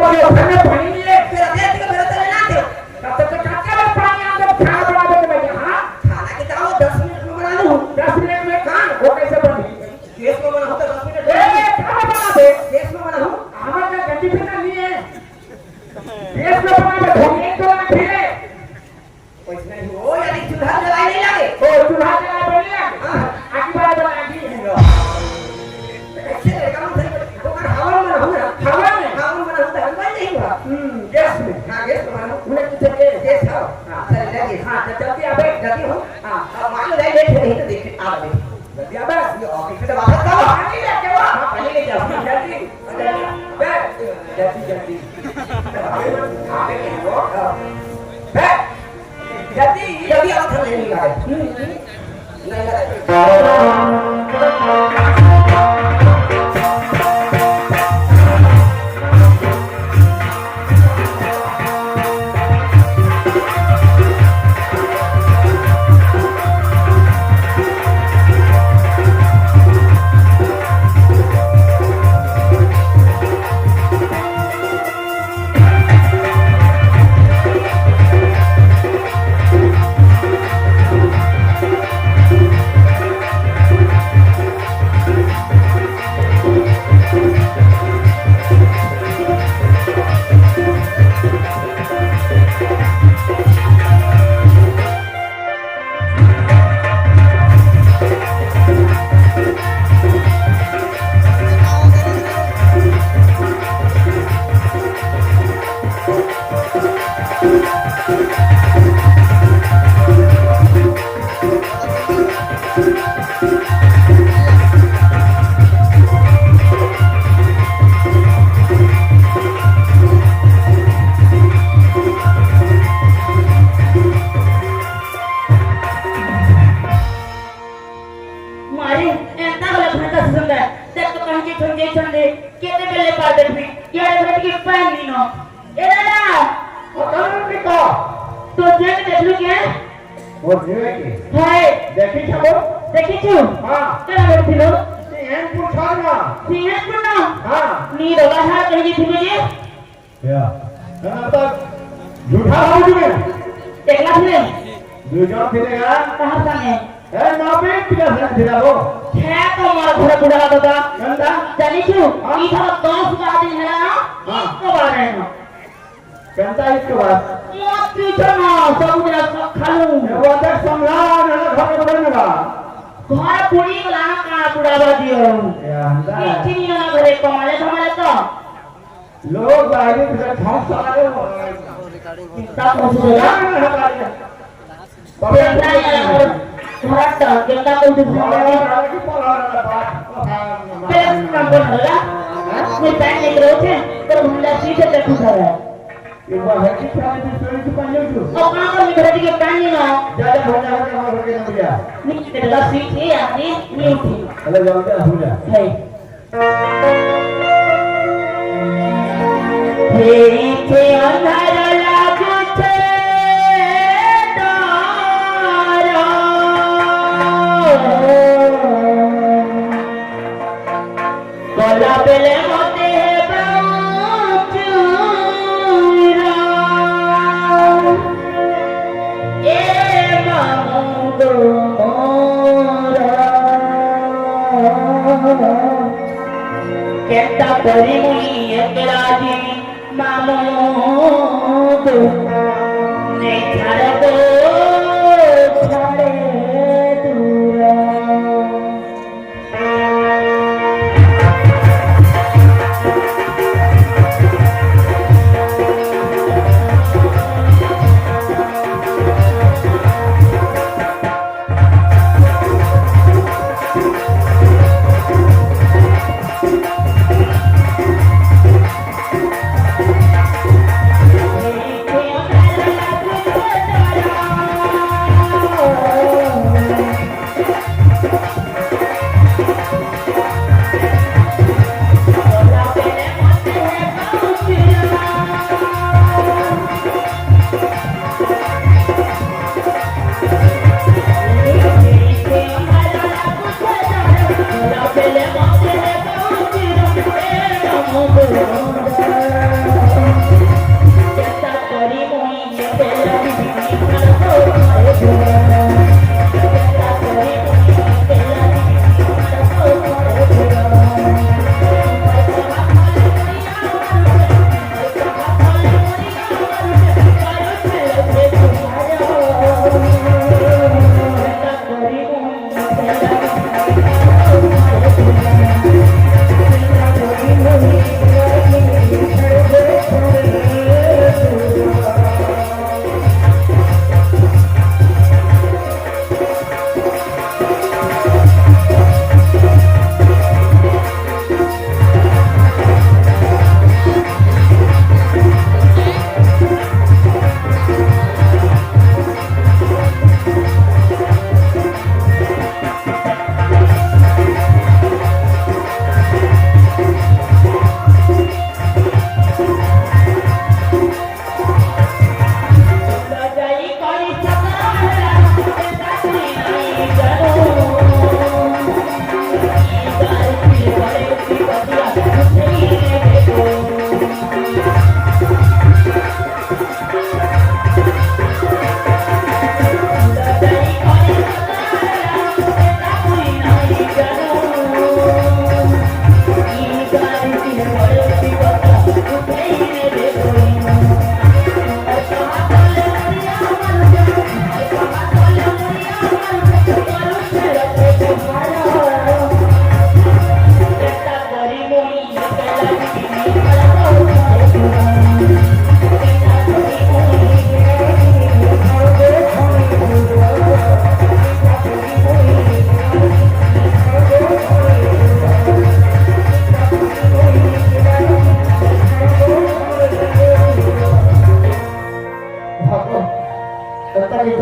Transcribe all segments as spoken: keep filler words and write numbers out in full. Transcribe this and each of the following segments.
तो घर में पानी नहीं है। फिर अभी अभी मेरे तरह ना थे। तब तक तो चाचा लोग पानी आते, खाना बना देते भैया, हाँ? खाना के जाओ, दस मिनट में बना लूँ। दस मिनट में कहाँ? वो कैसे बनी? गैस में बना हो तो दस मिनट ए, में। कहाँ बना दे? गैस में बना हो। हमारे यहाँ गंजी फिर नहीं है। गैस में बना दे, धोने तो ना फिरे। वैसे नहीं हो, यानी चूल्हा जलाए नहीं लगे। ओ, चूल्हा जलाए बनी लगे। हाँ। आगी बड़ा बड़ा आगी है। तो कैसे लड़का हम घर में, वो कर हवा में रहूँ ना। हवा में? हवा में रहूँ तो हलवा नहीं हुआ। हम्म, गैस में। हाँ, गैस में बनाऊँ। उन्हें कितने के? गैस है। हाँ। चल, लगे। हाँ, तो जल्दी आ बे। जल्दी हो। हाँ। अब मान लो, नहीं, लेट हो गई तो देख, आ बे। जल्दी आ बे। ये ऑफिस में तो बात करो। पानी लेके आओ। हाँ, पानी लेके आओ। जल्दी। जल्दी, जल्दी। बे, जल्दी, जल्दी। आ बे, नहीं हो। हाँ। बे, जल्दी, जल्दी आओ, घर नहीं आ रहे। हम्म, हम्म। नहीं आ रहे। मारे, एंता वाला घंटा से सुन रहा है। देख तो कहीं के ठंडे ठंडे, केते बेले पार देखबी, ये रे घंटे के पानी नो। ए दादा, ओ कौन रुपये का? तो जेन देखलू क्या? वो जीवे की। हाय। देखी छबो? देखी छु? हाँ। क्या बोल थिलो? सिंहपुर छाना। सिंहपुर ना? हाँ। नी दादा, हाँ, कहीं के थिलो जे? या। ना, ना, तो झूठा हो चुके हैं। देखला थिले? दो जन थिले का? कहाँ संगे? ए, ना पे पिला संगे थिला वो। है तो हमारा घर बुढ़ा दादा। गंदा? जानी छु? हाँ। इधर दस का दिन है ना? हाँ। इसको बारे में। गंदा इसके बाद। मत पूछो ना, सब मेरा सब खा लूं। ये वो तक संभाल, ना घर में बड़े ना। घर पूरी बुलाना कहाँ बुढ़ावा दियो? या, अंदर। ये चीनी ना घरे कमाले धमाले तो। लोग बाहरी से ठोंक सारे हो। चिंता कौन सी जगह? ना, ना, हमारे। जनता यार, भारत का जनता को दुख और नहीं। हमारे की पढ़ा रहा बात। पहले काम कर रहा। मैं पैन नहीं रहे थे, तो भंडा सीधे तक उठा रहा है। एक बार हर चीज खाने की सोई की पानी उठो। और कहाँ पर निकल के पैन नहीं ना? ज्यादा भंडा हो गया, हमारे घर के नंबर गया। नहीं, बेटा, सीट है, आदमी नहीं उठी। अरे, जल्दी हो जा। है। फेरी के अंधार लागू छे तारा। कला बेले मते बाचुरा। ए मामू गो मोरा। केता करी मुई एकला जी मामू गो, ने छाड़ दो, छाड़े दूरा।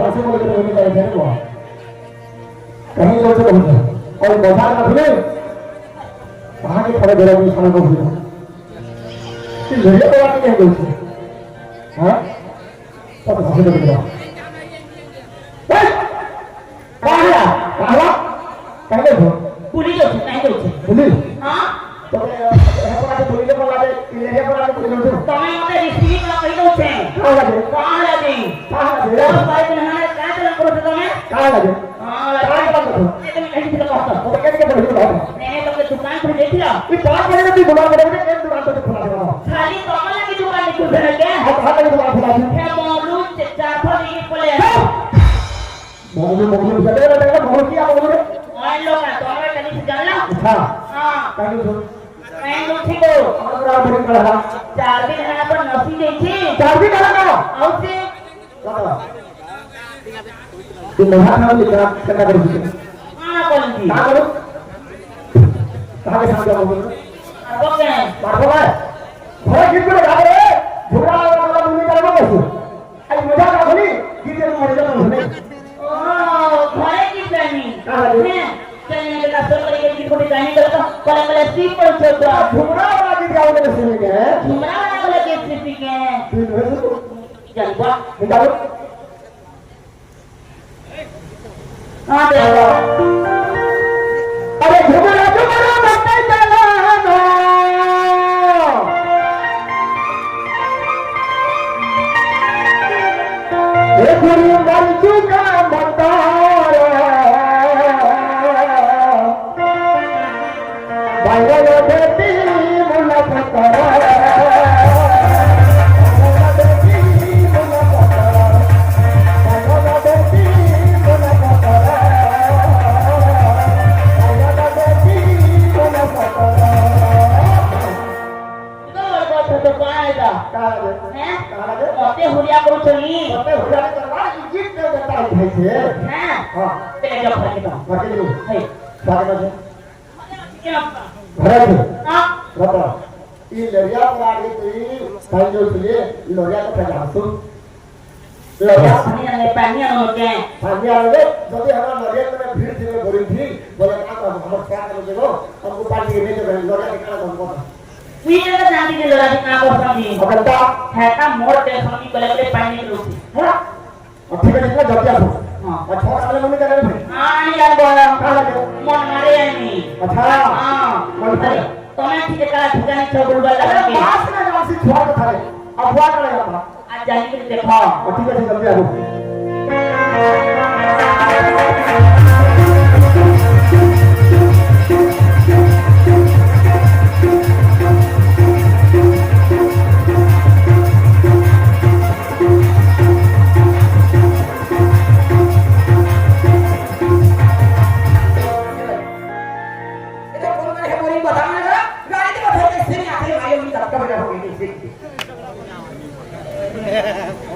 ऐसे बोल के बोल के जाए थे वो। कहीं जोर से बोल रहे। और बता ना भूले। कहाँ के खड़े बेरा में खाना को भूले। कि लड़िया तो आके कह दो। हाँ? सब भाषा में बोल रहा। ए! कहाँ है? कहाँ है? कहाँ गए थे? पुलिस होते, कहीं होते। पुलिस? हाँ? तो, ए, ए, पर आके पुलिस को ला दे, लड़िया पर आके पुलिस को। तो मैं उनसे रिसीव ना कहीं होते। कहाँ लगे? कहाँ लगे? कहाँ लगे? दस तारीख को नहाने कहाँ चला करो थे तुम्हें? कहाँ लगे? हाँ, कहाँ लगे। चला करो? ये तो मैं कहीं से कहता। वो तो कैसे बोल रहा है? मैंने तो अपनी दुकान खुल गई थी ना। ये पाँच बजे में भी बुला पड़ेगा, एक दुकान तो खुला देगा। खाली कमला की दुकान नहीं खुल रही है क्या? हाँ, कहाँ लगे दुकान खुला थी? है मौलूद से चार सौ लीटर बोले। चुप! मौलूद, मौलूद, जगह ना, जगह, मौलूद क्या मौलूद है? और लोग ना, तो हमें कहीं से जान लो। अच्छा। हाँ। कहीं से? मैं लोग ठीक हो। हमारा बड़ी कड़ा। चार दिन है पर नसी देखी। चार दिन है ना? और से तू महा नाम लिखा, करना करो। हाँ, बोल दी। कहाँ करो? कहाँ के साथ जाओ बोलो? मारबो के? मारबो के? घोड़ा गिर के लगा दे। घोड़ा वाला वाला मुझे करबो कैसे? आई मजा ना बोली, गिर के मर जाओ बोले। ओ, घोड़े की प्रेमी। कहाँ लगे? हैं? चलने के दस्तूर करेंगे, गिर को डिजाइन कर दो। पले पले सीप पर छोड़ दो। घुमरा वाला गिर जाओ मेरे सुन के। घुमरा वाला बोले कि सीप के। तू इन्हें से तो जानबा। निकालो। हाँ, देखो। अरे घुमरा, घुमरा मत चलाना। ए गुरु मर चुका मतारा। बांगला बेटी मुलाकात करा। बांगला बेटी मुलाकात करा। बांगला बेटी मुलाकात करा। बांगला बेटी मुलाकात करा। तो और बात तो पाएगा। कहाँ लगे? हैं? कहाँ लगे? मते हुरिया करू चली। मते हुरिया करवा, इज्जत नहीं देता है भाई से। हैं? हाँ। तेरे जब भर के दो। भर के दो। है। भर के दो। भरत, हाँ। बता, ई लरिया पर आगे तो ई पानी जो चलिए, ई लरिया को फैला सो। लरिया पानी आने, पानी आने के। पानी आने, जब भी हमारा लरिया में भीड़ थी, में बोरी थी, बोले, "का करूँ, हम क्या करूँ, देखो, हमको पानी नहीं दे रहे, लरिया निकाला तो हमको।" तू ये तो जानती थी, लरिया कितना को समझी। अब बता। है का मोर के समझी, बोले, बोले, पानी नहीं रुकी। है ना? अब ठीक है, जितना जब क्या हो। हाँ। और छोड़, अगले महीने क्या करें फिर? हाँ, नहीं यार, बोला। कहाँ लगे? मन मारे यार नहीं। अच्छा। हाँ। मन मारे। अरे, तो मैं ठीक है, करा, ठीक है, नहीं, छोड़, बोल, बोल, अरे, लगा के। बात ना, बात से छोड़ के था रे। अब हुआ क्या लगा था? आज जाने के लिए देखो। हाँ, ठीक है, ठीक है, जल्दी आ जाओ। इधर फोन करे है, बोरिंग बताओ ना जरा। गाड़ी के बस कैसे नहीं आते भाई, अभी तक कब हो गई, कैसे?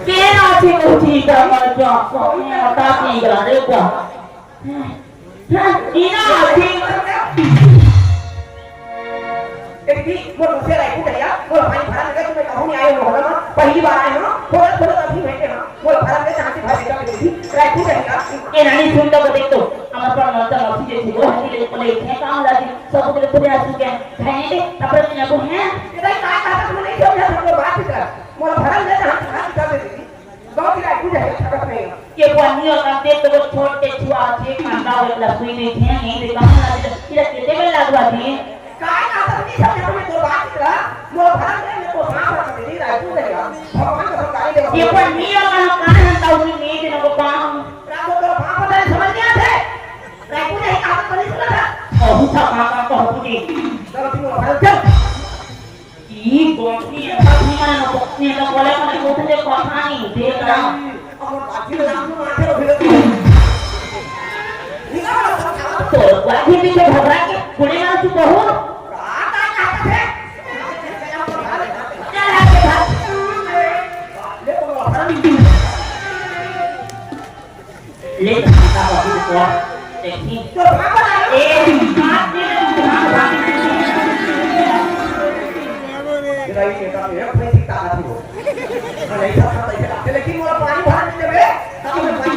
के ना थे को ठीक है, मर जा, को नहीं आता, की गाड़ी का। हाँ, इना आदमी। एक दिन मोर मुखिया रायपुर गया, मोर पानी भरा लगा, तुम्हें कहूँ नहीं आए हो, ना? पहली बार आए हो, थोड़ा, थोड़ा अभी बैठे हो, मोर भरा लगा, जहाँ से भर देगा, फिर भी रायपुर रहेगा। ए नानी, सुन तो, देख तो, हमारे पर मरता मौसी जे थी, वो हंसी ले, बोले, "इतने काम लागी, सब उधर पूरे आ चुके हैं, खाने दे, तब तक मैं वो हैं।" ये भाई, कहाँ, कहाँ तक मैंने क्यों नहीं समझा, बात ही कर, मोर भरा लगा, जहाँ से भर देगा, फिर भी गाँव की रायपुर जाके छटक नहीं है। ये बनियो का देख तो वो छोटे छुआ छे कांदा वो लसुई नहीं थे, नहीं दे कहाँ ना दे, तेरा कितने में लगवा दिए? काय का तो नहीं समझ में तो बात करा, वो भर में तो सांप रख दे, रायपुर जाएगा। भगवान का सरकारी देगा। ये बनियो का कहाँ हम ताऊ की नहीं देना को पाऊँ। रात को तो पापा तेरे समझ गया थे। रायपुर जाए कहाँ तो नहीं सुना था। बहुत था पापा को होती। चलो तुम भर चल। ई गोठनी है, पत्नी मन गोठनी है, तो बोले मन गोठनी दे पठानी, देख रहा। अब वो बाकी तो नाम तो मारते हो, फिर तो। निकाल, तो बाकी पीछे घबरा के, कुड़ी मार तू बहू। चल, आगे भाग। ले, तो वो हरामी। ले, तो भागा, बाबू, तो देखी। तो भागा, ए, भाग, भाग, भाग। ये भाई, ये काम है, अपने ठीक ताकत हो। हाँ, नहीं था, था, था, था, लेकिन वो पानी भर नहीं देवे, तब मैं पानी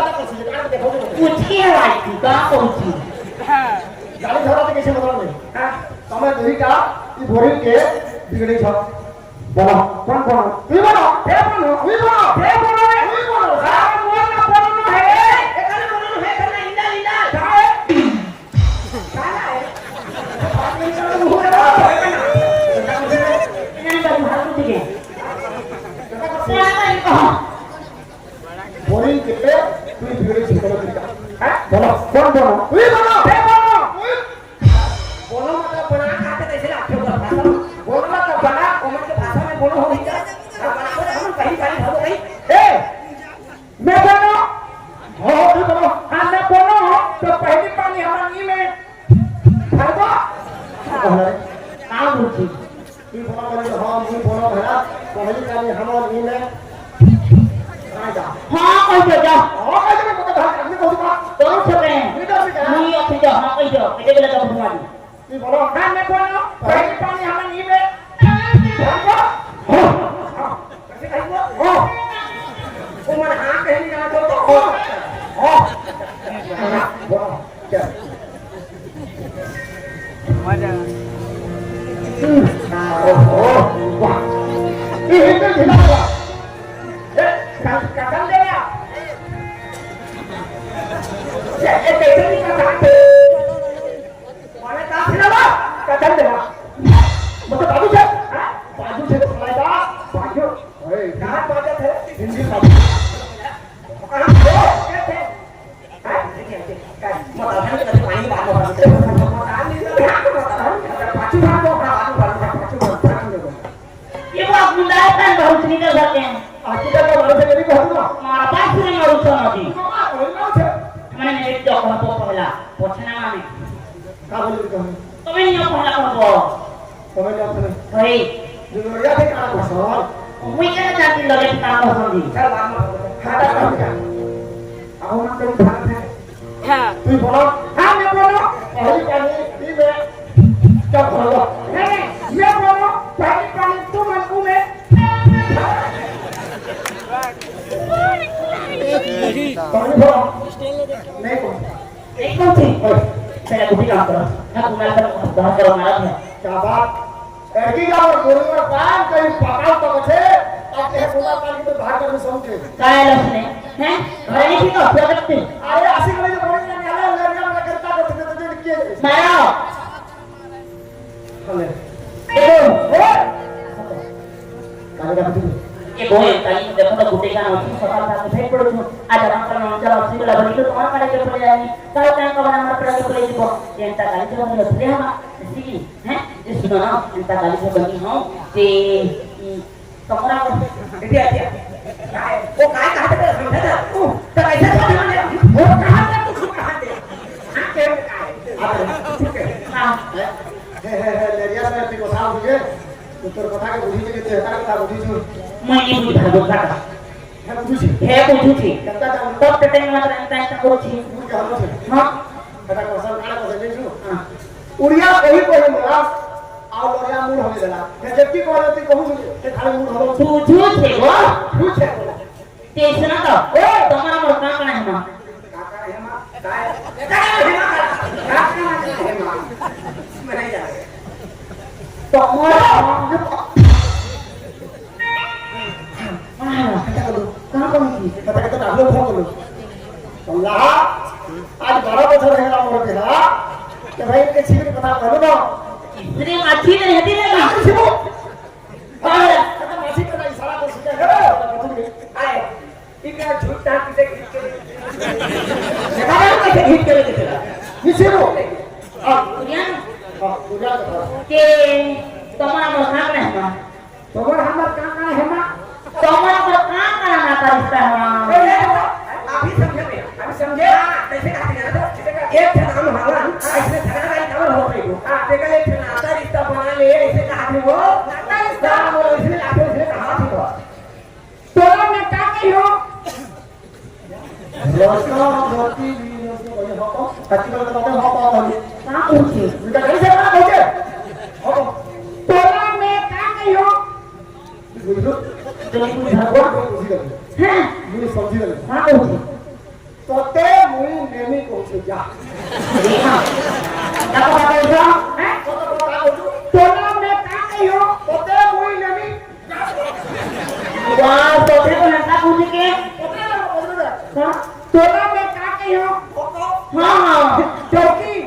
ज्यादा कर सकते, आप देखो तो। पूछ के है आज तू, का पूछी? गाड़ी धरा तो कैसे मतलब नहीं? हाँ। समय दूरी का, ये बोरिंग के बिगड़ी था। बोलो, कौन बोलो? तू बोलो। हे बोलो। तू बोलो। हे बोलो रे। तू बोलो। सारा मोर का बोलो है। एकाने बोलो है, एकाने इंदा, इंदा। का है? का है? बोरिंग के तू बिगड़ी छिपा। हाँ? बोलो, कौन बोलो? तू बोलो। हे बोलो। बोलो मतलब बना खाते कैसे लागथे ओकर भाषा में? बोलो मतलब बना, ओमन के भाषा में कोनो हो भैया, हमन पहली पानी भरबो कहीं। ए, मैं कोनो? हो, तू कोनो? हाँ, मैं कोनो हो, तो पहली पानी हमन ई में भरबो। अरे, का बोलती? तू कोनो बोले तो हाँ, मुँह कोनो भरा, पहली पानी हमन ई में। आ जा। हाँ, कह दे, जा। हाँ, कह दे, मैं तो घर आदमी को दुकान। तोरो छोटे हैं। इधर भी जा। नहीं, अब जा, हाँ, कह दे, कह दे, कह दे, भगवान। तू बोलो। हाँ, मैं बोलो। पहली पानी हमन ई में। भरबो। हाँ। कैसे कहेंगे? हाँ। वो मन हाँ कहीं नहीं जाना तो, तो हाँ। हाँ। वाह। क्या? मजा। हम्म। ओहो। वाह। ये तो ढीला हुआ। ए, क-, कसम दे रहा। ये, ये कैसे नहीं कर सकते? माने का फिरला? कथन देवा। मतलब बाजू से? हाँ? बाजू से तो सुनाई दा। बाजू। ओए, कहाँ बाजत है? हिंदी बाजू। कहाँ? ओ, क्या थे? हाँ? मतलब हम तो पानी बात कर रहे थे। मतलब हम तो बाजू बात को, हाँ, बाजू बात, बाजू बात, बाजू बात। ये बात मुंडा है, कान बहुत निकल जाते हैं। आज की तक बाजू से कभी कहूँ ना। मारा बात सुने मारू सुना दी। तो बात हो ना उसे। मैंने एक दो को पहला, पूछना माने। का बोले तो? तमे नियम पहला करबो। तमे नियम पहला। भाई। दुनिया के का पसंद? मुई के ना जानती लगे का पसंद दी। चल, बात मत कर। खाता कर क्या? अब हम तेरी बात है। हाँ। तू बोलो। हाँ, मैं बोलो। पहली पानी, ई में। क्या बोलो? नहीं, नहीं, मैं बोलो। पहली पानी, तू मन, तू में। पहली बोलो। नहीं बोलो। एकदम ठीक। ओए, तेरा बुद्धि काम करो। ना कुणाल पर बात करो, मारा था। क्या बात? लड़की का और गुरु का काम कहीं पकाओ तो बचे, अब ये कुणाल पानी तो बाहर कर समझे। काय लसने? हैं? घरे नहीं थी तो, क्या करती? अरे, आशिक नहीं तो बोलेंगे, नहीं आला, लड़का वाला करता तो तुझे, तुझे लिख के। मारो। हले। देखो, ओए! काले का बुद्धि। ये बोए, काली देखो तो गुटे का नाम, सकाल का भेंट पड़ो तुम। आज हमारा नाम चला, सिंगला बनी तो तुम्हारा काले के पड़े आएगी। काल टाइम का बना हमारा पड़ा के पड़े को। ये अंता काली से बनी होती है हम, सीखी, हैं? ये सुनो ना, अंता काली से बनी हो, ते, हम्म, तुम्हारा को, इधर, इधर। काय, वो काय कहा था, समझा था? तू, तो ऐसे समझ में, वो कहा था, तू कहा था? हाँ, क्या है? हाँ, ठीक है। हाँ। हे, हे, हे, लेरिया से अपनी को साफ हुए, तो तोर कथा के बुझी के, तेरे कथा बुझी जो। मैं नहीं बुझा, बुझा था। हे बुझी। हे बुझी थी। कितना जान? तब के टाइम में तो इतना, इतना कुछ थी। बुझ गया, बुझ गया। हाँ। कथा को सब, कथा को समझ लो। हाँ। उड़िया कहीं कोई बोला, आओ लोरिया मूड हमें देला। मैं जबकि कॉल होती कहूँ मुझे, ये खाली मूड हमें। बुझू थे वो। बुझ गया। ते सुना तो, ए! तुम्हारा मोर का कहना है माँ? का कहना है माँ? काय? का कहना है माँ? का कहना है माँ? मैं नहीं जा रहा। तुम्हारा, हाँ, बेटा को दो। कहाँ कौन की? बेटा को तो आप लोग फोन कर लो। अल्लाह, आज बारह बजे रहेगा मोर बेटा। तो भाई, इनके सीधे पता करो ना। इतनी अच्छी नहीं रहती ना। अरे, मासी का इशारा कर सकते हैं। आए, इनका झूठ ना किसे खींच के ले। देखा ना कैसे खींच के लेके चला? नीचे वो। हाँ। दुनिया में। हाँ, दुनिया में। के तुम्हारा मोर काम नहीं है। तुम्हारा हमार काम नहीं है ना? तुम्हारा मोर काम करना का रिश्ता है। ए, ए, अभी समझे भैया, अभी समझे? हाँ, कैसे कहा था ना, जैसे कहा, एक ठे नाम हवन, हाँ, इसमें झगड़ा नहीं, कमर हो गई हो। हाँ, देखा, एक ठे नाता रिश्ता बना ले, ऐसे कहा थे वो। नाता रिश्ता। हाँ, वो इसमें आते, इसमें कहा थे वो। तोला मैं का कही हो? लड़का, लड़की भी, लड़की को ये हो तो, कच्ची बात बताते हो, हो, हो, हो। का पूछे? बेटा, कैसे का पूछे? हो। तोला मैं का कही हो? बुझलो? जल्दी बुझा, बोल, बोल, बुझी गई। हैं? ये समझी गई। हाँ, ओके। तोते मुई नेमी कहूँ जा। देखा। क्या पता है क्या? हैं? तोते को का कहूँ? तोला मैं का कही हो? तोते मुई नेमी। वाह, तोते को नंगा पूछ के। तोते को, तोते को। हाँ? तोला मैं का कही हो? हाँ, हाँ। चौकी।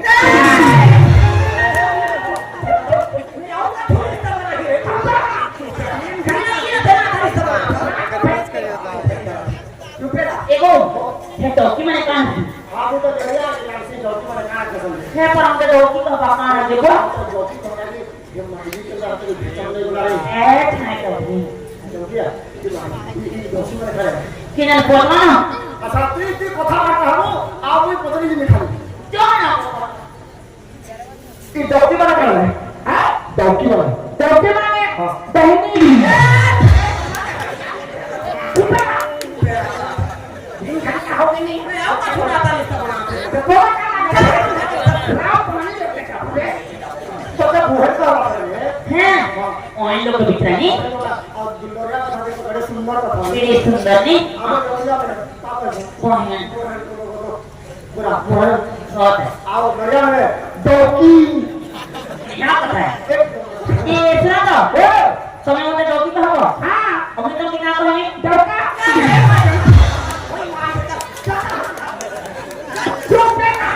चुप रह। एगो, ये डौकी मने कहाँ है? आप तो बढ़िया, ये डौकी मने कहाँ है? है, पर हमके डौकी का पता है, देखो। डौकी तो है नहीं, ये मछली के साथ तो भीतर नहीं बुला रही। ए, नहीं तो। किनल बोलना ना। अच्छा, तू इतनी कथा ना कहबो, आप कोई पता नहीं लिखा। क्यों ना? ये डौकी वाला कौन है? हाँ? डौकी वाला। डौकी वाला है? हाँ। बहनी। चुप रहा। ये खाना हो गई नहीं। मैं आपका छोटा था, इसका बना दे। तो बोला क्या लगा? राव पानी लेके जाओगे? तो क्या बूढ़े का वाला है? हाँ। हाँ। वही लोग को दिख रहा है। और गुंडोरिया का था, तो बड़े सुंदर का था। बड़े सुंदर ने। अब गुंडोरिया में पापा जी। कौन है? पूरा, पूरा। बहुत है। आओ, बढ़िया है। डौकी। क्या पता है? ये सुना तो? ए! समय होते डौकी तो हो। हाँ। अभी तो कितना तो है? डौका। चुप बेटा।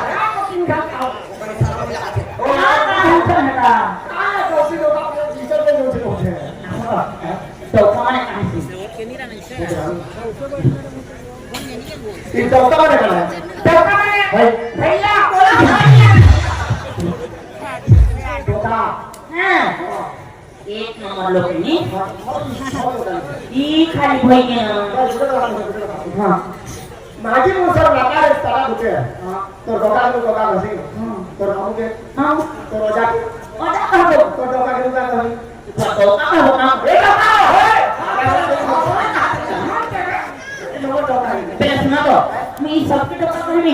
रात को तीन घंटा हो। ओ, रात को तीन घंटा। हाँ, डौकी लोग अपने टीचर के लोग होते हैं। डौका माने कहाँ से? ये डौका माने का है। डौका माने भाई। भैया, बोला भैया। डौका। हाँ। एक नंबर लोग नहीं। ई खाली भाई के ना। हाँ। माझी मुसर लगा रे सारा बुझे। हाँ। तो डौका को डौका घसी। हाँ। तो रामू के। हाँ। तो रोजा के। रोजा कहाँ को? तो डौका के डौका घसी। पहले सुना तो, मैं सबके डोका कहनी।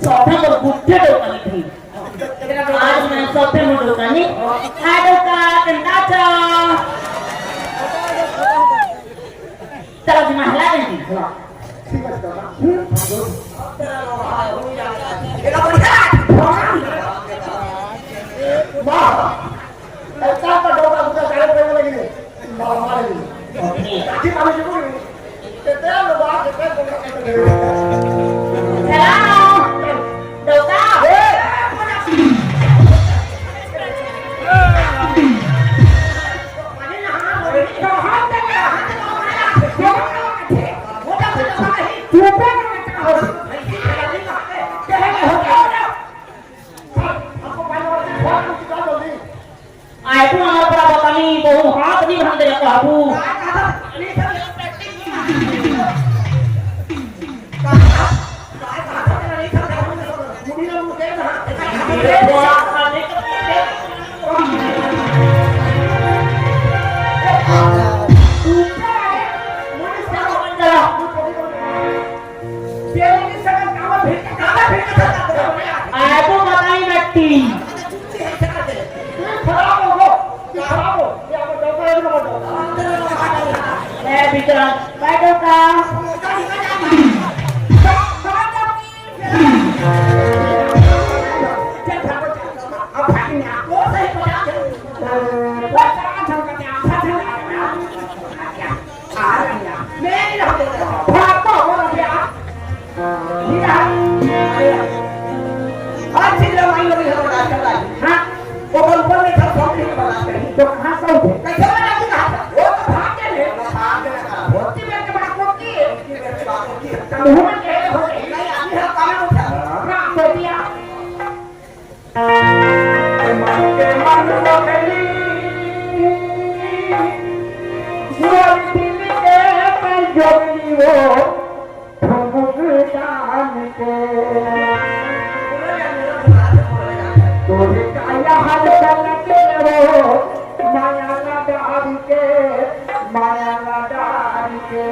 सौदा को गुट्ठे डोका नहीं थी। आज मैं सौदे में डोका नहीं। आ डोका, कंधा चा। चलो जी, मैं हला देंगे। वाह। ऐसा तो डोका, डोका करे, करे लगी। मार, मार लगी। काठी मारे जो कोई। तेरे लोग आ के डोका। चला। डोका। ए! आए तू हमार बड़ा बतानी, बहु हाथ नहीं भांगे ला कहबू। आए तो बताई नट्टी। ए, विक्रम, बैठो का? हाँ। वो कौन, कौन नहीं था, सब नहीं बर्दाश्त करी। तो कहाँ से उठे? कैसे बर्दाश्त करा? वो तो भाग गए थे। वो भाग गए थे। होती मेरे के बात होती है। होती मेरे के बात होती है। तो मुंह में कह रहे हो, नहीं, आदमी है, काम में उठा। हाँ, तो दिया। मन के मन बदली, वो दिल के जोड़ी वो। ठुमक जान के। तोरे काया हाल गलत रे वो, माया ना डार के, माया ना डार के।